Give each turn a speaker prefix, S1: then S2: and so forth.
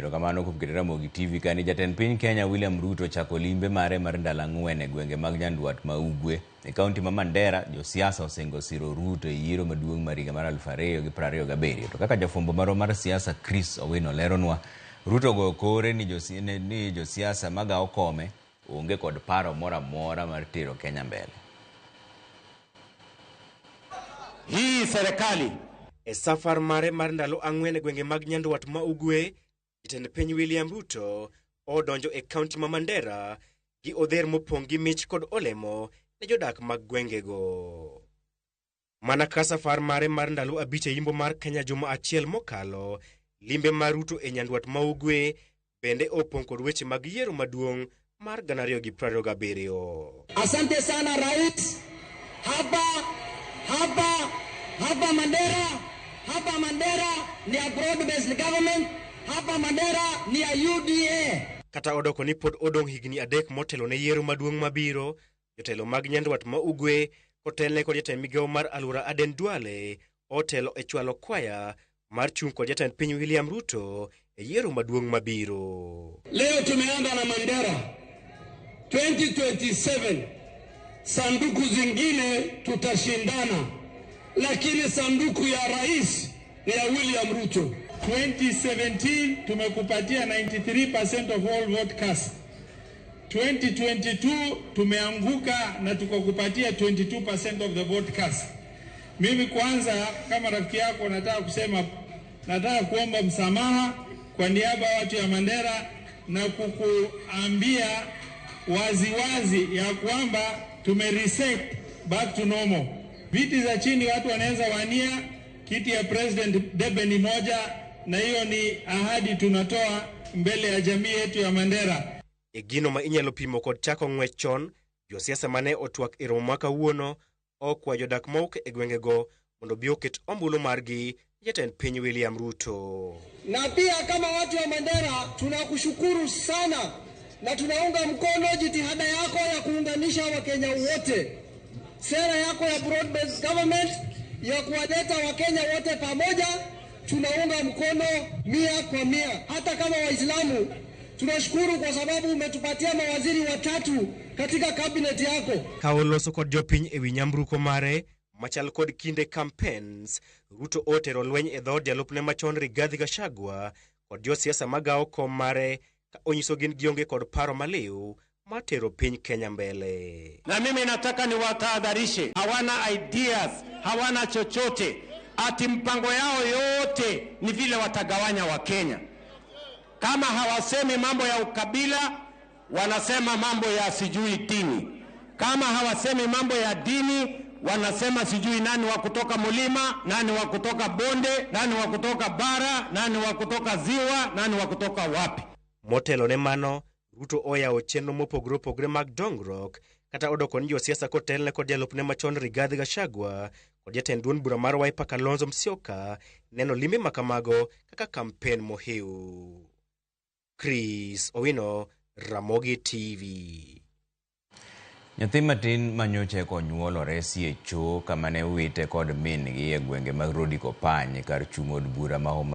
S1: Erokamano kuom keto Ramogi TV kani jatend piny Kenya William Ruto ochako limbe mare mar ndalo 4 e gwenge mag Nyandwat ma Ugwe. E kaunti ma Mandera, josiasa osingo siro Ruto e yiero maduong' mar higa mar 2027. To kaka jafwambo marwa mar siasa Chris Owino leronwa, Ruto ogoyo kore ni josiasa magawo kome onge kod paro moro amora mar tero Kenya mbele.
S2: Hii serikali
S3: E safar mare mar ndalo 4 e gwenge mag Nyandwat ma Ugwe, jatend piny William Ruto odonjo e kaunti ma Mandera gi odher mopong' gi mich kod olemo ne jodak mag gwengego. Mana ka safar mare mar ndalo 5 e yimbo mar Kenya juma achiel mokalo, limbe mar Ruto e Nyandwat ma Ugwe bende opong' kod weche mag yiero maduong' mar 2027.
S4: Asante sana Rais. Hapa hapa hapa Mandera, hapa Mandera ni a broad based government, hapa Mandera ni a UDA.
S3: Kata odoko ni pod odong' higni 3 motelo ne yiero maduong' mabiro, jotelo mag Nyandwat ma Ugwe kotelne kod jatend migawo mar alwora Aden Duale otelo e chwalo kwaya mar chung' kod jatend piny William Ruto e yiero maduong' mabiro.
S4: Leo tumeanza na Mandera 2027, sanduku zingine tutashindana, lakini sanduku ya rais ni ya William Ruto.
S5: 2017 tumekupatia 93% of all vote cast. 2022 tumeanguka na tukakupatia 22% of the vote cast. Mimi kwanza kama rafiki yako nataka kusema, nataka kuomba msamaha kwa niaba ya watu ya Mandera na kukuambia waziwazi ya kwamba tume reset back to normal. Viti za chini watu wanaweza wania, kiti ya president debe ni moja, na hiyo ni ahadi tunatoa mbele ya jamii yetu ya Mandera.
S3: E gino ma inyalo pimo kod chako ng'wech chon, josiasa mane otwak e romo ma kawuono okwayo jodak mowuok e gwengego mondo obi oket ombulu margi jatend piny William Ruto.
S4: Na pia kama watu wa Mandera tunakushukuru sana na tunaunga mkono jitihada yako ya kuunganisha Wakenya wote. Sera yako ya broad based government ya kuwaleta Wakenya wote pamoja tunaunga mkono 100%. Hata kama Waislamu tunashukuru kwa sababu umetupatia mawaziri 3 katika cabinet yako.
S3: Ka oloso kod jopiny e wi nyamburko mare machal kod kinde campaigns, Ruto otero lweny e dhood jalupne machon Rigathi Gachagua kod josiasa magawo kom mare ka onyiso gin gionge kod paro maliw mar tero piny Kenya mbele.
S2: Na mimi nataka niwatahadharishe, hawana ideas, hawana chochote, ati mpango yao yote ni vile watagawanya Wakenya. Kama hawasemi mambo ya ukabila, wanasema mambo ya sijui dini. Kama hawasemi mambo ya dini, wanasema sijui nani wa kutoka mulima, nani wa kutoka bonde, nani wa kutoka bara, nani wa kutoka ziwa, nani wa kutoka wapi.
S3: Motelo ne mano, Ruto oyawo chenro mopogore opogore mag dongruok kata odoko ni josiasa kotelne kod jalupne machon Rigathi Gachagua kod jatend duond bura mar Wiper Kalonzo Musyoka neno limbe makamago kaka kampen mohiu. Chris Owino, Ramogi TV.
S1: Nyathi matin manyocha eka onyuol oresi e choo kama ne owite kod min gi e gwenge mag Rodi Kopany kar chung' od bura ma Homa